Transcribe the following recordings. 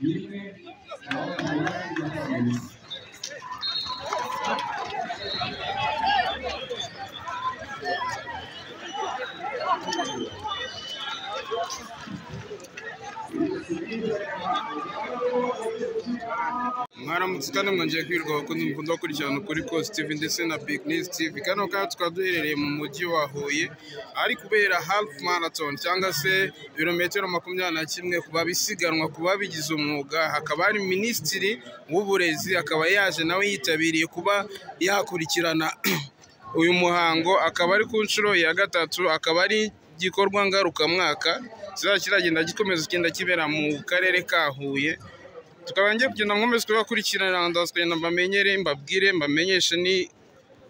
Rimwe, umunani, gatatu. Mwaramutse kandi mwongeye kwirirwa abakunzi mukunda gukurikirana kuri Coast TV ndetse na Big News TV. Kano kanya tukaba duherereye mu mujyi wa Huye ari kubera half marathon cyangwa se ibirometero 21 ku babisiganwa, ku babigize umwuga. Hakaba hari minisitiri w'uburezi, akaba yaje nawe yitabiriye kuba yakurikirana uyu muhango, akaba ari ku nshuro ya gatatu, akaba ari igikorwa ngarukamwaka kizajya kiragenda gikomeza kugenda kibera mu karere ka Huye. Tukaba ngiye kugenda nkomeza kubakurikirana, ndazagenda mbamenyere, mbabwire, mbamenyeshe ni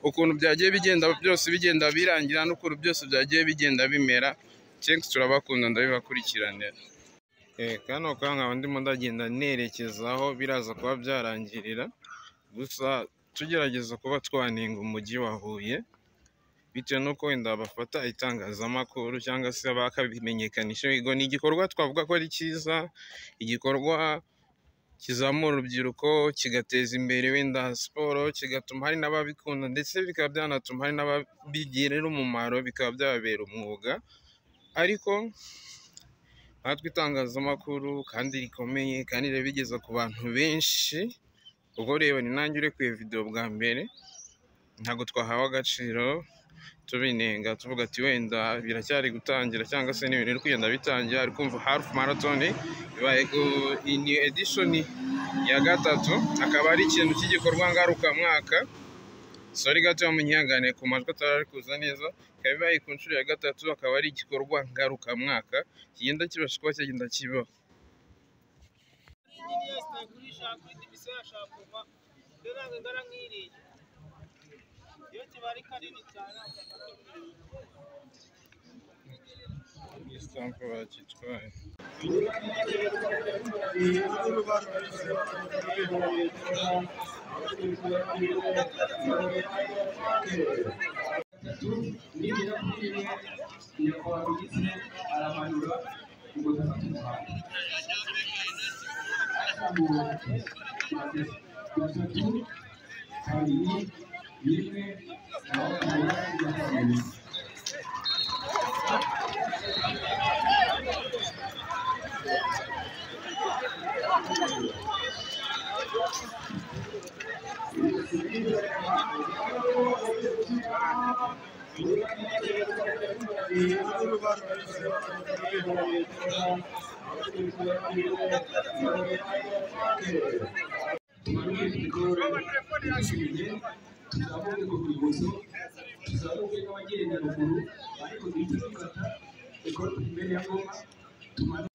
ukuntu byagiye bigenda byose bigenda birangira n'ukuntu byose byagiye bigenda bimera. Thanks, turabakunda, ndabibakurikiranira. Kano kanya nkaba ndimo ndagenda nerekezaho biraza kuba byarangirira, gusa tugerageza kuba twanenga umujyi wa Huye bitewe n'uko wenda bafata itangazamakuru cyangwa se bakabimenyekanisha. Yego, ni igikorwa twavuga ko ari cyiza, igikorwa kizamura urubyiruko, kigateza imbere wenda siporo, kigatuma hari n'ababikunda ndetse bikaba byanatuma hari n'ababigirira umumaro, bikaba byababera umwuga. Ariko natwe itangazamakuru kandi rikomeye kandi rirabigeza ku bantu benshi, ubwo reba ni nanjye urekuye video bwa mbere, ntabwo twahawe agaciro, tubinenga tuvuga ati wenda biracyari gutangira cyangwa se n'ibintu biri kugenda bitangira. Ariko kumva half marathon ibaye ni edition ya gatatu, akaba ari ikintu cy'igikorwa ngarukamwaka. Sorry gato munyihangane ku majwi atari kuza neza, ikaba ibaye ku nshuro ya gatatu, akaba ari igikorwa ngarukamwaka kigenda kibasha kuba cyagenda kibaho. Igisampo bakitwaye. Gatatu, nigera kuri rimwe, nyakubahwa minisitiri aramanura ngo dufate umuhanda. Gatatu, kabiri, rimwe, umunani, gatatu. Tumanuke igorora dusubiye, tuzamuke ku rwibutso, tuzamuke nk'abagenda ruguru, ariko duhite dukata ekoro imbere ya Ngoma, tumanuke.